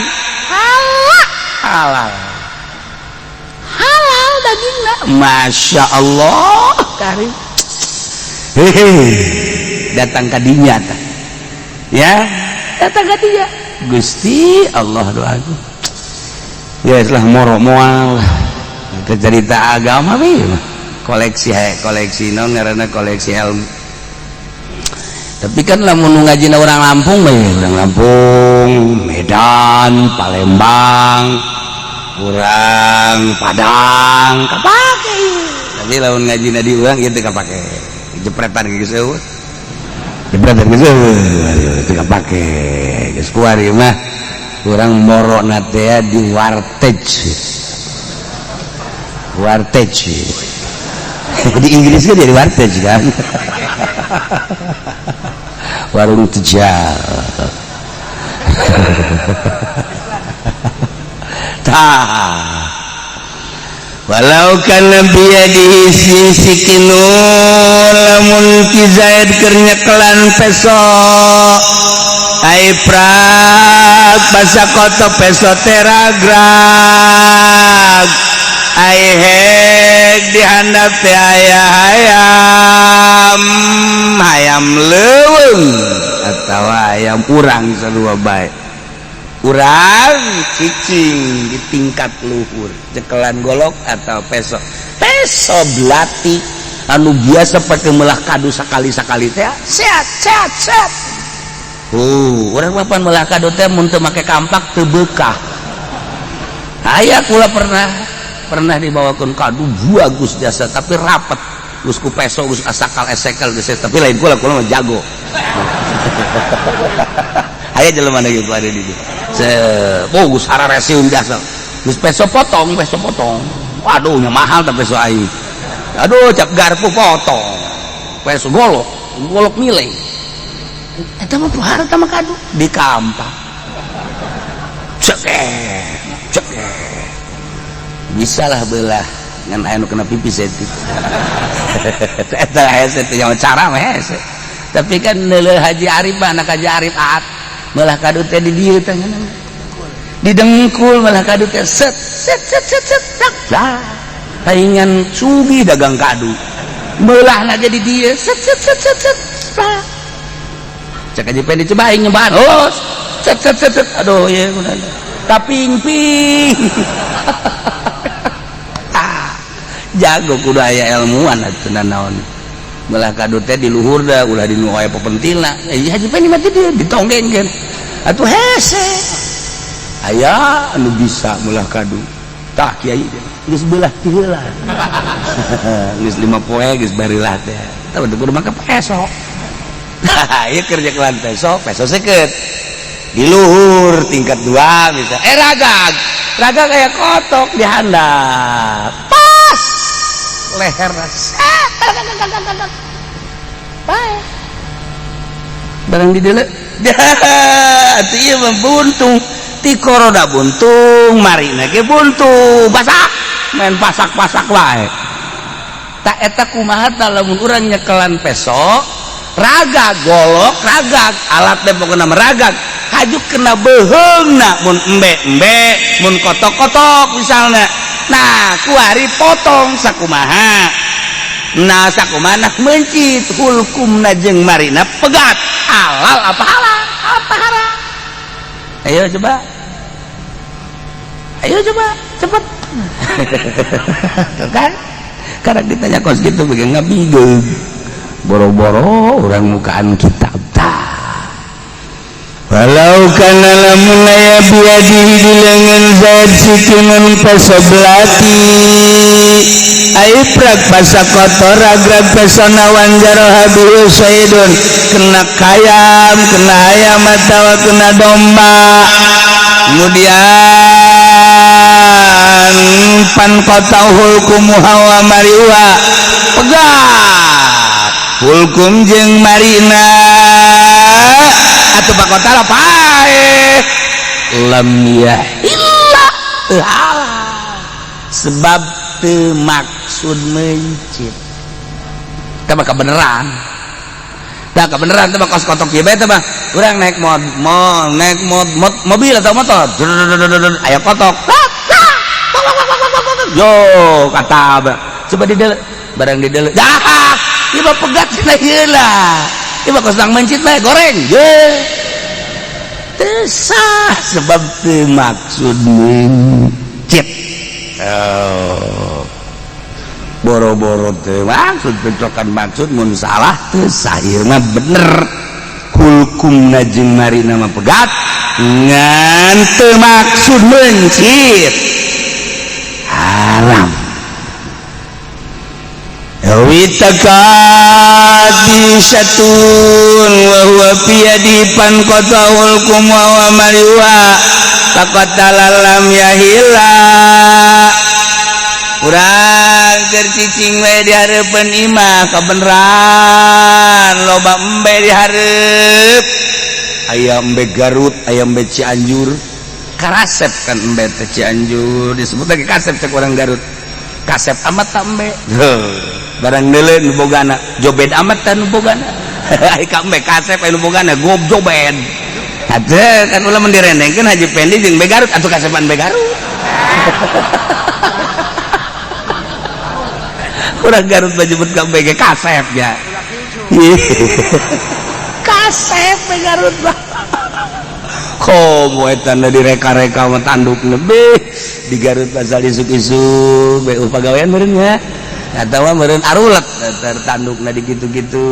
halal, halal, halal dagingna. Masya Allah karim. Hehe, datang ka dinya tah ya, datang ka dinya. Gusti Allah, doaku ya lah moro moal ke cerita agama bi koleksi he, koleksi non ngaranna koleksi ilmu. Tapi kan lamun ngajina orang Lampung mah, orang Lampung, Medan, Palembang, urang Padang kapake. Tapi lamun ngajina di urang ieu teu kapake, jepretan geus eueuh, jepretan geus eueuh, teu kapake geus. Kuari mah urang morona teh di warteg, warteg di Inggris kan jadi warteg kan, warung tejal. Tah, walau kana biyadihi sikinu, lamun Ki Zaid keur nyekelan peso ai prak pasakoto peso teragrag, ai hek dihandap teh aya hayam, hayam leuweung atawa hayam urang, sarua bae, urang cicing di tingkat luhur, cekelan golok atau peso, peso belati anu biasa pakai melah kadu sakali-sakali teh, sehat sehat sehat. Urang papan melah kadu teh mun teu make kampak teu beukah. Aya kula pernah pernah dibawakeun kadu bagus jasa, tapi rapet geus ku peso, geus asakal esekel geus, tapi lain kula, kula mah jago. Aya jelema gitu ada di dieu. Oh, geus hararesiun jasa. Geus peso potong, peso potong. Waduh, nya mahal tah peso aing. Aduh, cap garpu potong. Peso golok, golok nilai. Eta mah pohara mah kadu di kampak. Cekek, cekek. Bisalah belah ngan aya nu kena pipis eta. Eta hese teh cara mah hese. Tapi kan neuleuh Haji Arif mah, anak Haji Arif Aat, melah kadu teh di dieu teh. Didengkul malah kadu teh, set set set set set tak lah, paingan sugih dagang kadu. Meulahna jadi dia, set set set set set lah. Cek aja pengen dicoba aing nyobaan. Oh, set set set set, aduh ya kaping ping. Ah, jago, kudu aya ilmuwan atuh. Naon melah kadu teh di luhur dah, ulah di nu aya pepentilna. Eh, Haji Pendi mati dia ditonggengkeun atuh, hese aya anu bisa melah kadu. Tah, kiai geus beulah ti heula, geus 5 poe geus barilah teh. Tah, kudu make peso. Ieu kerja kelan peso, peso seket di luhur tingkat dua bisa. Eh, ragag ragag kayak kotok di handap, pas leher, set. Bae barang di dele atuh, ieu mah buntung ti koroda, buntung marina ge buntung, pasak main pasak-pasak wae. Tak eta kumaha tah lamun urang nyekelan peso, ragag, golok ragag, alat teh pokona meragag, haju kena beheungna, mun embe-embe, mun kotok-kotok misalnya. Nah, kuari potong sakumaha? Nah, sakumaha mencit, hulkumna jeung marina pegat, halal apa halal apa haram? Ayo coba, ayo coba cepet. Tuh kan, karena ditanya kos gitu bikin ngabigeng, boro-boro orang mukaan kitab tah. Walau kana, lamun aya, biyadihi di lengan Zaid, sikinun peso belati, ai prak pasak kotor ragrag pesona, wanjaroha bihi saidun, kena kayam, kena ayam atau kena domba, kemudian pan kota hulkumuha wa mariwa, pegat hulkum jeung marina atau bakota lah, pae lam yahilla, teu halal, sebab teu maksud mencit. Tah, mah kebenaran, tah kebenaran teh mah kos kotok ieu bae teh mah. Urang naik mod mod naik mod, mod mobil atau motor, aya kotok, yo kata coba di barang di dele dah, ieu mah pegat cenah ieu lah, ieu mah kos mencit bae, goreng ye, teu sah sebab teu maksud mencit. Oh, boro-boro teu maksud, bentrokan maksud, mun salah teu sah. Ieu mah bener, hulkumna jeung marina mah pegat, ngan teu maksud mencit, haram. Witakati syatun wa huwa fi yadi pan qata hulkum wa mariwa faqatala lam yahilla. Urang keur cicing we di hareupeun imah, kabeneran loba embe di hareup, aya embe Garut, aya embe Cianjur, karasep kan embe teh Cianjur disebut lagi kasep. Cek orang Garut, kasep amat tak embe. Barang deuleu nu bogana jobed amat tah nu bogana. Ai ka embe kasep, aya nu bogana gob jobed. Atuh kan ulah mun direndengkeun Haji Pendi jeung embe Garut, atuh kasepan embe Garut. Urang Garut mah nyebut ka embe ge kasep ya. Kasep embe Garut mah. Komo eta na direka-reka mah tanduk lebih di Garut, pasal isuk-isuk BU pagawean meureun nya atawa meureun arulet tandukna di gitu-gitu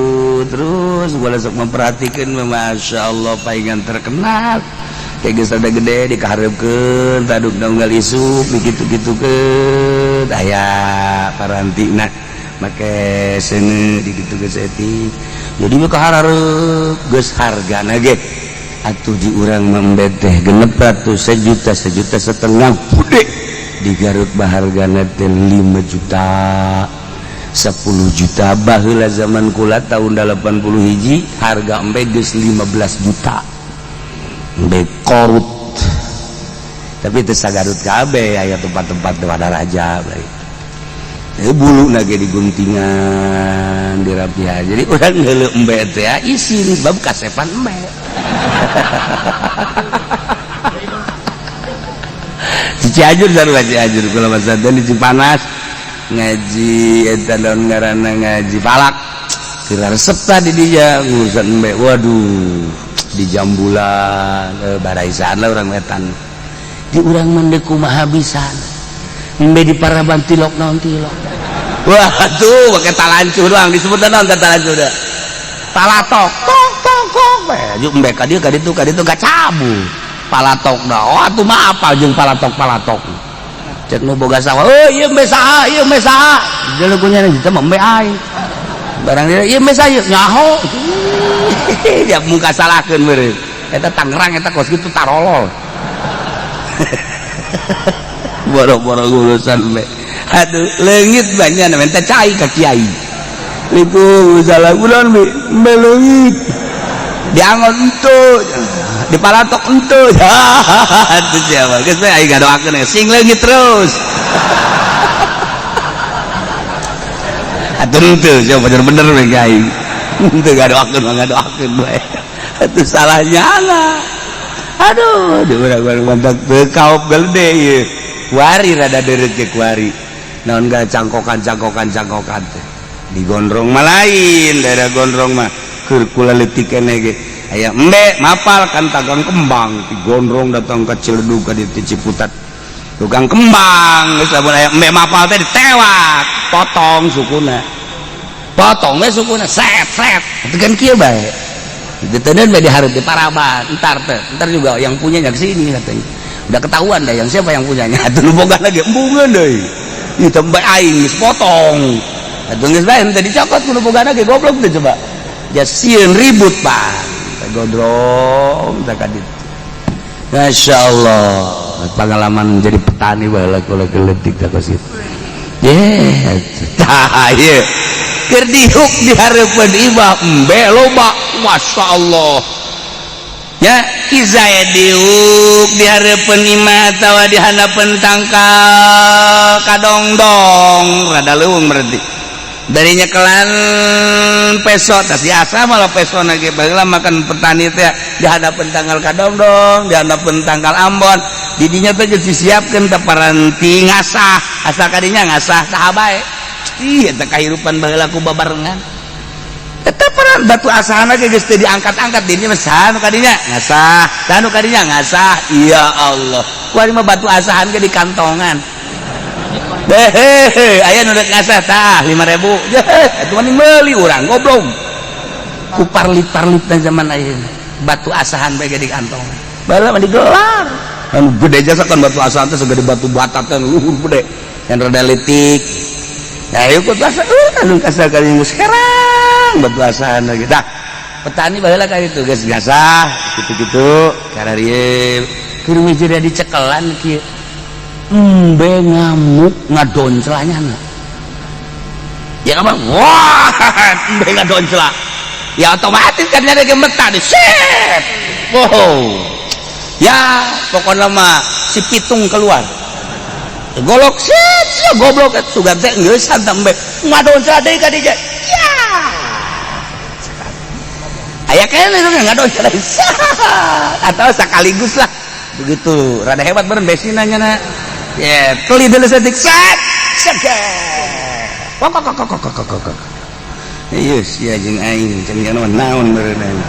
terus. Gua sok memperhatikan, Masya Allah, palingan terkenal kayak geus rada gede, dikahareupeun tandukna unggal isuk, dikitu-gitukeun, aya parantina make seuneu dikitu geus saeutik, jadi we kahareup geus hargana ge atuh di urang mah teh 600, sejuta, sejuta setengah bude. Di Garut bahargana teh 5 juta, 10 juta. Baheula zaman kula tahun 80 hiji, harga embe geus 15 juta, embe korut. Tapi itu sagarut kabeh, aya tempat-tempat pada raja baik. Bulu lagi diguntingan, dirapihan, jadi urang ngeuleuh embe teh ya isin bab kasepan embe. Di Cianjur sarua, Cianjur kula masantren di Cipanas ngaji eta naon ngaranna, ngaji falak. Kira resep tadi dia urusan embe. Waduh, di Jambulan, baraisan lah orang wetan. Di urang mah kumaha bisa embe di paraban tilok naon tilok. Wah, tuh pakai talancuh doang disebut naon teh talancuh dah. Palatok tok tok tok bae embe ka dieu ka ditu ka ditu gak cabut. Palatok dah. Oh, atuh mah apa jeung palatok palatok. Cek nu boga sawah, "Oh, ieu embe saha? Ieu embe saha?" Dia punya kita mah embe aing. Barang dia ieu embe saha nyaho. Dia muka salahkeun meureun. Eta Tangerang eta kos kitu tarolol. Boro-boro urusan embe. Aduh, leungit banyak minta cai ka kiai. Liku salah bulan embe leungit. Diangon entu, dipalatok entu. Itu siapa? Geus we aing ngadoakeun sing leungit terus. Atuh henteu siapa bener-bener we aing. Henteu ngadoakeun mah ngadoakeun we. Atuh salahnya lah. Aduh, di urang mantap teu kaop gede ieu. Kuari rada deureut ge kuari. Naon ga cangkokan-cangkokan cangkokan teh. Di Gondrong mah lain, daerah Gondrong mah keur kula leutik keneh ge. Aya embe mapal kan tagang kembang di Gondrong datang ka Ciledug ka dieu Ciputat. Tukang kembang geus lamun aya embe mapal teh ditewak, potong sukuna. Potong we sukuna set set. Tegan kieu bae. Diteundeun bae dihareup di paraban. Entar teh, entar juga yang punyanya ke sini katanya. Udah ketahuan dah yang siapa yang punyanya. Atuh nu boga lagi embungeun deui. Ieu teh embe aing geus potong. Atuh geus bae henteu dicokot ku nu boga ge goblok teh coba. Ja sieun ribut, Pak. Gondrong teh ka ditu. Masya Allah, pengalaman jadi petani baheula kula leutik teh kos kitu. Ye, tah ieu. Keur diuk di hareupeun imah embe loba, Masya Allah. Ya, izaya diuk di hareupeun imah atawa di handapeun tangkal kadongdong, rada leuweung berarti. Dari nyekelan peso tas biasa malah peso lagi baheula makan petani teh di hadapan tangkal kadongdong, di hadapan tangkal ambon, didinya teh geus disiapkeun teh paranti ngasah, asal kadinya ngasah saha bae. Ih, eta kahirupan baheula ku babarengan. Eta peran batu asahan ge geus teu diangkat-angkat dinya mah saha nu kadinya ngasah, saha nu kadinya ngasah. Ya Allah, kuari mah batu asahan ge di kantongan. Hehehe, aya nu rek ngasah tah 5000. Atuh mah meuli urang goblok. Ku parlit-parlit na zaman ayeuna. Batu asahan bae ge di kantongan. Baheula mah digelar. Anu gede jasa kan batu asahan teh segede batu bata teh luhur gede. Yang rada leutik. Nah, ieu batu asahan anu kasar kali geus herang batu asahan lagi. Tah, petani baheula ka itu geus ngasah kitu-kitu kararieu keur jadi dicekelan kieu. Embe ngamuk ngadonclanya na. Ya apa? Wah, embe ngadoncla. Ya otomatis kan ada gemetar di set. Wow. Ya, pokoknya mah si pitung keluar. Golok set, ya goblok sugan teh geus hantam embe. Ngadoncla deui ka dieu. Ya. Aya kene ngadoncla. Atau sekaligus lah. Begitu, rada hebat beureun besina nya na. Ya, keli dulu setik set, seke. Kok kok kok kok kok kok. Ieu sia jeung aing cenah naon naon meureun.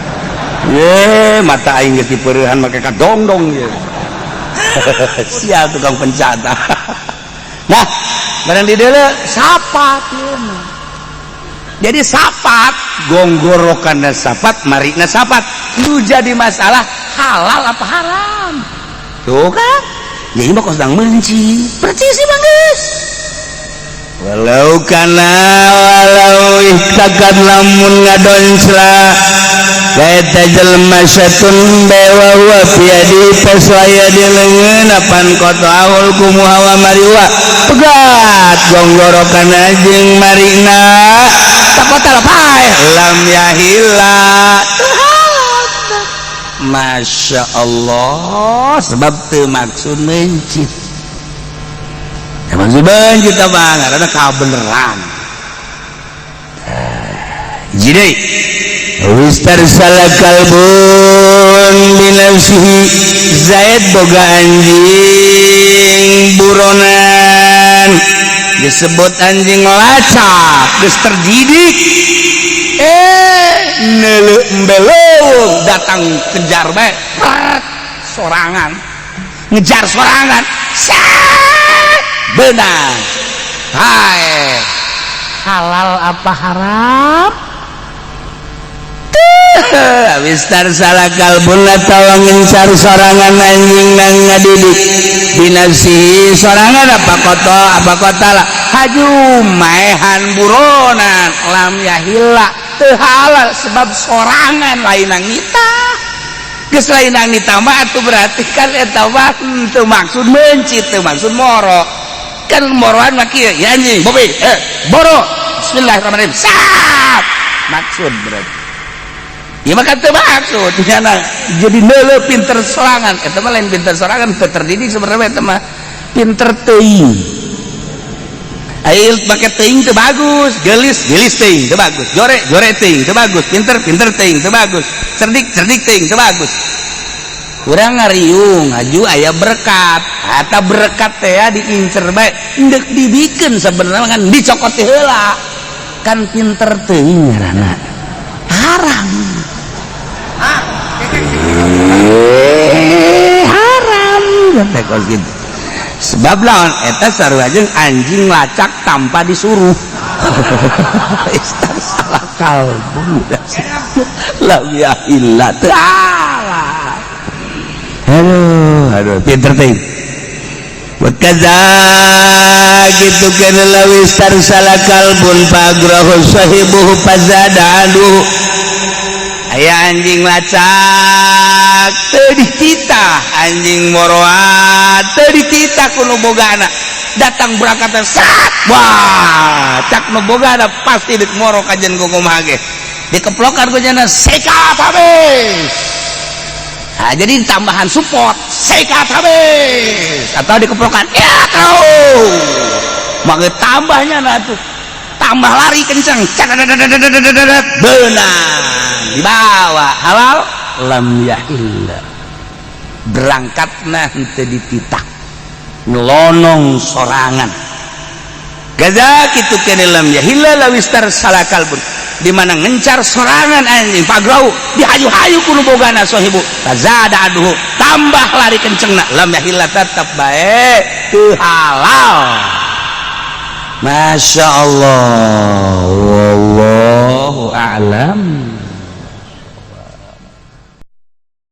Ye, mata aing geus dipeureuhan make kadongdong ye. Sia tukang pencata. Nah, barang di deuleu sapat ieu mah. Jadi sapat, gonggorokanna sapat, marina sapat. Nu jadi masalah halal apa haram. Tuh kan? Ya ini mah sedang menci percis sih bagus. Walau kana walau ihtakan lamun ngadoncla kaeta jelema satun bewa wa fiadi peswaya di leungeun apan qata'ul kumuha wa mariwa pegat gonggorokan jeung marina takotal paeh lam yahilla. Masya Allah, sebab teu maksud mencit. Ya maksud mencit apa? Karena kabeneran. Jadi Wistar salah kalbun Kalbun binafsihi. Zaid boga anjing buronan, disebut anjing lacak, geus terdidik. Neuleuh embelung datang, kejar bae. Pret, sorangan ngejar sorangan. Set, beunang. Hai, halal apa haram? Awistarsala kalbun atawa ngencar sorangan anjing nang ngadidik, binafsihi sorangan, apa koto apa qotala haju maehan buronan, lam yahilla, teu halal, sebab sorangan lain nang nitah. Geus lain nang nitah mah atuh berarti kan eta mah teu maksud mencit, teu maksud moro. Kan moroan mah kieu ya, anjing bobi, eh boro, bismillahirrahmanirrahim, sap, maksud berarti. Ya maka teu maksud nyana jadi neuleuh pinter sorangan. Eta mah lain pinter sorangan, teu terdidik sebenarnya, eta mah pinter teuing. Ayo make teuing teu bagus, gelis gelis teuing teu bagus, jore jore teuing teu bagus, pinter pinter teuing teu bagus, cerdik cerdik teuing teu bagus. Urang ngariung haju aya berkat, eta berkat teh ya diincer bae, endek dibikeun sebenarnya kan dicokot heula. Kan pinter teuing ngaranna haram. Haram sampai kos gitu, sebab lawan eta sarua jeung anjing lacak tanpa disuruh. Istarsala kalbun lam yahilla ta'ala. Aduh aduh, pinter teh. Wakaza gitu kana lawistarsala kalbun fagrahu sahibuhu fazada aduh. Aya anjing lacak teu dititah, anjing moroan teu dititah ku nu bogana, datang berangkat sat, wah, cak nu bogana pasti dek moro kajen ku kumaha ge dikeplokan ku jana, sekat habis. Nah, jadi tambahan support, sekat habis atau dikeplokan ya kau maka tambahnya. Nah tuh tambah lari kencang, benang dibawa, halal? Lam yahilla, berangkat nah henteu dititah, ngelonong sorangan. Gaza kitu kene lam yahilla lawistarsala kalbun, di mana ngencar sorangan anjing, pagrau dihaju-haju ku nu bogana sahibu, tazada aduhu, tambah lari kencengna, lam yahilla, tetep bae teu halal. Masya Allah, wallahu a'lam.